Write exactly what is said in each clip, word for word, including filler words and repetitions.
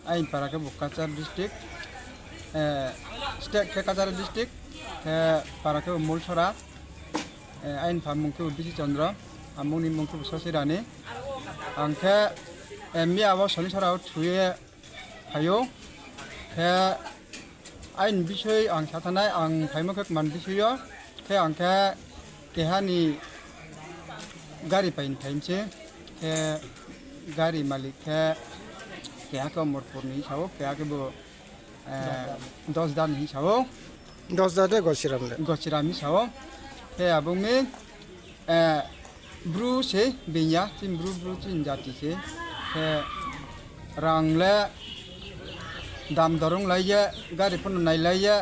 Aini para khe bo Cachar district, state khe Cachar district, khe para khe bo Mulsora, aini pha mung khe bo Bisi Chandra, amung ni mung khe bo Sasi Rani. Ang khe miya wo Sonisora wo thu ye phai ou. Khe aini bisoi ang sa thanai, ang phaimo khe kman bisoi yo. Khe ang khe keha ni gari pai ni phai mi se. Khe gari malik khe keha khe Omorpur ni hing sa ou, keha khe bo Dosda ni hing sa ou. Dosda de Gosiram de? Gosiram hing sa ou. Khe abo mi Bru se, being ya, chini Bru, Bru chini jati se. Khe rang le dam dorong lai ye, gari pho no nailai ye,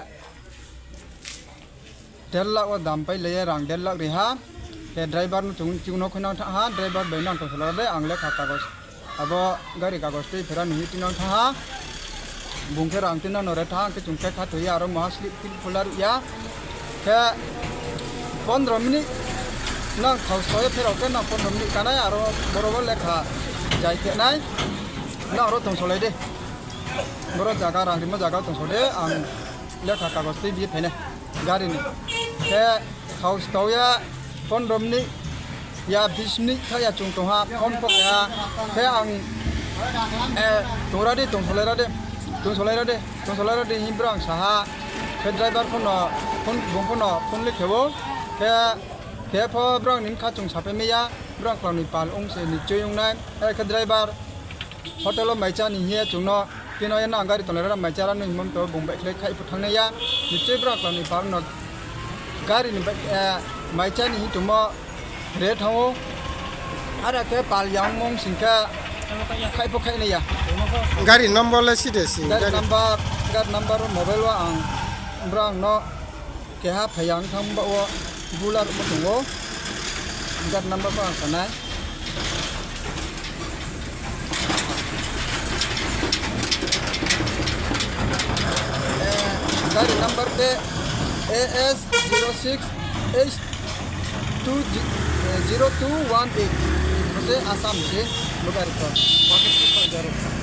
der lakh wo dam pailai ye, rang der lakh ri ha. Khe driver no chung, chung no khuinang thanng ha, driver bai nang tongsolai de, ang lekha kagos, abo gari kagos tui phera ni hing tuinang thanng ha. Bung khe rang tuinang no re thanng, khe chung khe khathoi ye, aro moha slip phil phola ruh ya. Khe pondro minute nang khau stao ye pherao khe nang pondro minute kanai, aro boro wo lekha jai khe nai, nang aro tongsolai de. Boro zaga rang rimo zaga wo tongso de, ang lekha kagos tui bi ye phai nai gari ni. Khe khau stao ye pondro minute ya bis minute tha ya chung tong ha, phone pho khe ha. Khe ang, tongra di, tongsolai ra di, tongsolai ra di, tongsolai ra di hing brang sa ha. Khe driver pho no, bung pho no phone le khe ou. Khe, khe pho brang ni bkha chung saphai mai ya, brang klau ni pal ong se nichoi ong nai. Khe driver hotel wo maicha ni hing ye chung no, tini ye nang gari tonglai ra, maicha ra no hingmo to bung baihkhlai khaih pho thanng nai ya. Nichoi brang klau ni pal no gari ni, maicha ni hing tongmo re thanng ou. Are khe pal yangmung sing khe khaih pho khaih nai ya. Gari number le si de si, gari number, gari number mobile wo ang brang no keha phai ya ong thanng ba wo bula ruhmo tong ou. Gari number pho ang sa nai. Gari number khe A S zero six H two zero two one eight. Bo se Assam se bo gari to.